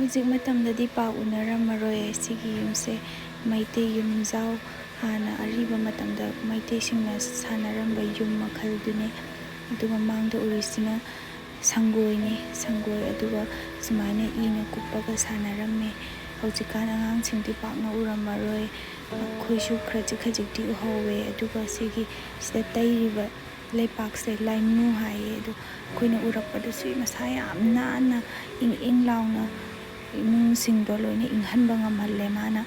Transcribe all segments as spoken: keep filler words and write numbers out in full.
ꯍꯧꯖꯤꯛ ꯃꯇꯝꯗꯗꯤ ꯄꯥꯛ ꯎꯅꯔꯝꯃꯔꯣꯏ꯫ ꯁꯤꯒꯤ ꯌꯨꯝꯁꯦ ꯃꯩꯇꯩ ꯌꯨꯝꯖꯥꯎ, ꯍꯥꯟꯅ ꯑꯔꯤꯕ ꯃꯇꯝꯗ ꯃꯩꯇꯩꯁꯤꯡꯅ ꯁꯥꯟꯅꯔꯝꯕ ꯌꯨꯝ ꯃꯈꯜꯗꯨꯅꯤ꯫ ꯑꯗꯨꯒ ꯃꯥꯡꯗ ꯎꯔꯤꯁꯤꯅ ꯁꯪꯒꯣꯏꯅꯤ꯫ ꯁꯪꯒꯣꯏ ꯑꯗꯨꯒ ꯁꯨꯃꯥꯏꯅ ꯏꯅ ꯀꯨꯞꯄꯒ ꯁꯥꯟꯅꯔꯝꯃꯤ꯫ ꯍꯧꯖꯤꯛꯀꯥꯟ ꯑꯉꯥꯡꯁꯤꯡꯗꯤ ꯄꯥꯛꯅ ꯎꯔꯝꯃꯔꯣꯏ꯫ ꯑꯩꯈꯣꯏꯁꯨ ꯈꯖꯤꯛ ꯈꯖꯤꯛꯇꯤ ꯎꯍꯧꯋꯦ꯫ ꯑꯗꯨꯒ ꯁꯤꯒꯤ ꯁꯤꯗ ꯇꯩꯔꯤꯕ ꯂꯩꯄꯥꯛꯁꯦ ꯂꯥꯏꯅꯨ ꯍꯥꯏꯌꯦ꯫ ꯑꯗꯣ ꯑꯩꯈꯣꯏꯅ ꯎꯔꯛꯄꯗꯁꯨ ꯃꯁꯥ ꯌꯥꯝ ꯅꯥꯟꯅ ꯏꯪ ꯏꯪ ꯂꯥꯎꯅ ꯏꯃꯨꯡꯁꯤꯡꯗꯣ ꯂꯣꯏꯅ ꯏꯪꯍꯟꯕ ꯉꯝꯍꯜꯂꯦ ꯃꯥꯅ꯫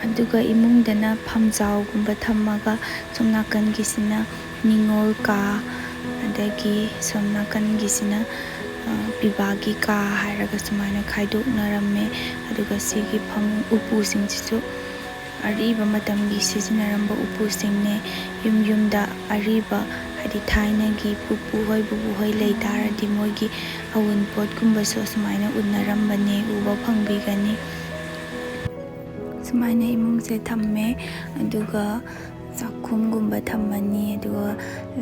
ꯑꯗꯨꯒ ꯏꯃꯨꯡꯗꯅ ꯐꯝꯖꯥꯎꯒꯨꯝꯕ ꯊꯝꯃꯒ ꯁꯣꯝ ꯅꯥꯀꯟꯒꯤꯁꯤꯅ ꯅꯤꯉꯣꯜ ꯀꯥ, ꯑꯗꯒꯤ ꯁꯣꯝ ꯅꯥꯀꯟꯒꯤꯁꯤꯅ, ꯑ, ꯄꯤꯕꯥꯒꯤ ꯀꯥ ꯍꯥꯏꯔꯒ ꯁꯨꯃꯥꯏꯅ ꯈꯥꯏꯗꯣꯛꯅꯔꯝꯃꯦ꯫ ꯑꯗꯨꯒ ꯁꯤꯒꯤ ꯐꯃꯨꯡ ꯎꯄꯨꯁꯤꯡꯁꯤꯁꯨ ꯑꯔꯤꯕ ꯃꯇꯝꯒꯤ ꯁꯤꯖꯤꯟꯅꯔꯝꯕ ꯎꯄꯨꯁꯤꯡꯅꯦ꯫ ꯌꯨꯝ ꯌꯨꯝꯗ ꯑꯔꯤꯕ, ꯍꯥꯏꯗꯤ ꯊꯥꯏꯅꯒꯤ ꯄꯨꯄꯨ ꯍꯣꯏ, ꯕꯨꯕꯨ ꯍꯣꯏ ꯂꯩ ꯇꯥꯔꯗꯤ ꯃꯣꯏꯒꯤ ꯑꯋꯨꯟꯄꯣꯠꯀꯨꯝꯕꯁꯨ ꯑꯁꯨꯃꯥꯏꯅ ꯎꯅꯔꯝꯕꯅꯦ, ꯎꯕ ꯐꯪꯕꯤꯒꯅꯤ꯫ ꯁꯨꯃꯥꯏꯅ ꯏꯃꯨꯡꯁꯦ ꯊꯝꯃꯦ꯫ ꯑꯗꯨꯒ ꯆꯥꯛꯈꯨꯝꯒꯨꯝꯕ ꯊꯝꯃꯅꯤ꯫ ꯑꯗꯨꯒ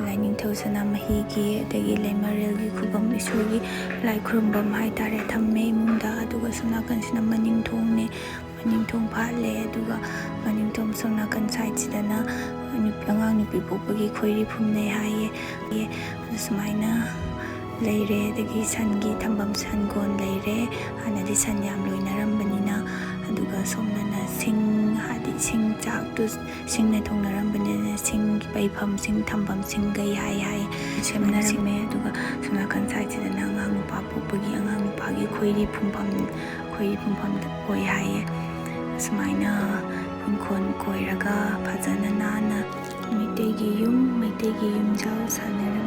ꯂꯥꯏꯅꯤꯡꯊꯧ ꯁꯅꯥꯃꯍꯤꯒꯤ, ꯑꯗꯒꯤ ꯂꯩꯃꯔꯦꯜꯒꯤ ꯈꯨꯕꯝ, ꯏꯁꯣꯔꯒꯤ ꯂꯥꯏ ꯈꯨꯔꯨꯝꯐꯝ ꯍꯥꯏꯇꯥꯔꯦ, ꯊꯝꯃꯦ ꯏꯃꯨꯡꯗ꯫ ꯑꯗꯨꯒ ꯁꯣꯝ ꯅꯥꯀꯟꯁꯤꯅ ꯃꯅꯤꯡ ꯊꯣꯡꯅꯦ꯫ ꯃꯅꯤꯡ ꯊꯣꯡ ꯐꯥꯠꯂꯦ꯫ ꯑꯗꯨꯒ ꯃꯅꯤꯡ ꯊꯣꯡ ꯁꯣꯝ ꯅꯥꯀꯟ ꯁꯥꯏꯠꯁꯤꯗꯅ ꯅꯨꯄꯤ, ꯑꯉꯥꯡ ꯅꯨꯄꯤ ꯄꯣꯛꯄꯒꯤ ꯈꯣꯏꯔꯤ ꯐꯨꯝꯅꯩ ꯍꯥꯏꯌꯦ꯫ ꯑꯗꯨ ꯁꯨꯃꯥꯏꯅ ꯂꯩꯔꯦ꯫ ꯑꯗꯒꯤ ꯁꯟꯒꯤ ꯊꯝꯐꯝ ꯁꯟꯒꯣꯟ ꯂꯩꯔꯦ꯫ ꯍꯥꯟꯅꯗꯤ ꯁꯟ ꯌꯥꯝ ꯂꯣꯏꯅꯔꯝꯕꯅꯤꯅ꯫ ꯑꯗꯨꯒ ꯁꯣꯝꯗꯅ ꯁꯤꯡ, ꯍꯥꯏꯗꯤ ꯁꯤꯡ ꯆꯥꯛꯇꯨ ꯁꯤꯡꯅ ꯊꯣꯡꯅꯔꯝꯕꯅꯤꯅ ꯁꯤꯡ ꯄꯩꯐꯝ, ꯁꯤꯡ ꯊꯝꯐꯝ, ꯁꯤꯡꯒꯩ ꯍꯥꯏ ꯍꯥꯏ ꯁꯦꯝꯅꯔꯝꯃꯦ꯫ ꯑꯗꯨꯒ ꯁꯣꯝ ꯅꯥꯀꯟ ꯁꯥꯏꯠꯁꯤꯗꯅ ꯑꯉꯥꯡ ꯅꯨꯄꯥ ꯄꯣꯛꯄꯒꯤ ꯑꯉꯥꯡ ꯅꯨꯄꯥꯒꯤ ꯈꯣꯏꯔꯤ ꯐꯨꯝꯐꯝ, ꯈꯣꯏꯔꯤ ꯐꯨꯝꯐꯝ ꯑꯣꯏ ꯍꯥꯏꯌꯦ꯫ ꯁꯨꯃꯥꯏꯅ ꯏꯪꯈꯣꯜ ꯀꯣꯏꯔꯒ ꯐꯖꯅ ꯅꯥꯟꯅ ꯃꯩꯇꯩꯒꯤ ꯌꯨꯝ, ꯃꯩꯇꯩꯒꯤ ꯌꯨꯝꯖꯥꯎ ꯁꯥꯟꯅꯔꯝꯃꯤ꯫